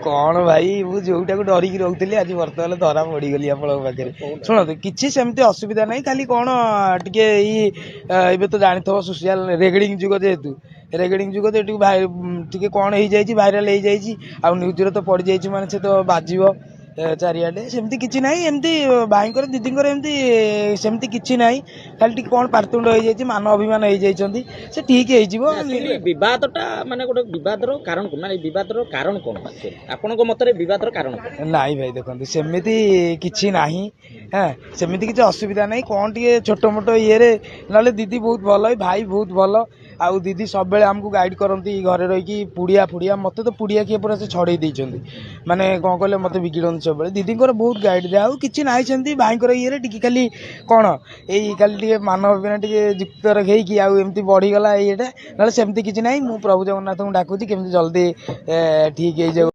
କଣ ଭାଇ, ମୁଁ ଯୋଉଟାକୁ ଡରିକି ରହୁଥିଲି, ଆଜି ବର୍ତ୍ତମାନ ଧରା ପଡିଗଲି ଆପଣଙ୍କ ପାଖରେ। ଶୁଣନ୍ତୁ, କିଛି ସେମିତି ଅସୁବିଧା ନାହିଁ। ଖାଲି କଣ ଟିକେ ଏଇ ଏବେ ତ ଜାଣିଥିବ ସୋସିଆଲ ରେଗଡ଼ିଂ ଯୁଗ, ଯେହେତୁ ରେଗଡ଼ିଂ ଯୁଗ ତ ଏଠି ଟିକେ କଣ ହେଇଯାଇଛି, ଭାଇରାଲ ହେଇଯାଇଛି ଆଉ ନ୍ୟୁଜରେ ତ ପଡିଯାଇଛି, ମାନେ ସେ ତ ବାଜିବ ଚାରିଆଡେ। ସେମିତି କିଛି ନାହିଁ, ଏମିତି ଭାଇଙ୍କର ଦିଦିଙ୍କର ଏମିତି ସେମିତି କିଛି ନାହିଁ। ଖାଲି ଟିକେ କଣ ପାଟିତୁଣ୍ଡ ହେଇଯାଇଛି, ମାନ ଅଭିମାନ ହେଇଯାଇଛନ୍ତି, ସେ ଠିକ ହେଇଯିବ। Actually ବିବାଦଟା ମାନେ ଗୋଟେ ବିବାଦର କାରଣ କଣ? ମାନେ ବିବାଦର କାରଣ କଣ actually? ଆପଣଙ୍କ ମତରେ ବିବାଦର କାରଣ କଣ? ନାଇଁ ଭାଇ, ଦେଖନ୍ତୁ, ସେମିତି କିଛି ନାହିଁ। ହଁ, ସେମିତି କିଛି ଅସୁବିଧା ନାହିଁ। କଣ ଟିକେ ଛୋଟ ମୋଟ ଇଏରେ, ନହେଲେ ଦିଦି ବହୁତ ଭଲ, ଭାଇ ବହୁତ ଭଲ। ଆଉ ଦିଦି ସବୁବେଳେ ଆମକୁ ଗାଇଡ୍ କରନ୍ତି ଘରେ ରହିକି। ପୁଡ଼ିଆ ଫୁଡ଼ିଆ ମୋତେ ତ ପୁଡ଼ିଆ କିଏ ପୁରା ସେ ଛଡ଼େଇ ଦେଇଛନ୍ତି, ମାନେ କଣ କହିଲେ, ମୋତେ ବିଗିଡ଼ନ୍ତି ସବୁବେଳେ। ଦିଦିଙ୍କର ବହୁତ ଗାଇଡ୍। ଆଉ କିଛି ନାହିଁ ସେମିତି। ଭାଇଙ୍କର ଇଏରେ ଟିକେ ଖାଲି କଣ ଏଇ ଖାଲି ଟିକେ ମାନ ଅଭିମାନ ଟିକେ ଯୁକ୍ତିତର୍କ ହେଇକି ଆଉ ଏମିତି ବଢ଼ିଗଲା ଇଏଟା, ନହେଲେ ସେମିତି କିଛି ନାହିଁ। ମୁଁ ପ୍ରଭୁ ଜଗନ୍ନାଥଙ୍କୁ ଡାକୁଛି କେମିତି ଜଲ୍ଦି ଠିକ୍ ହେଇଯାଉ।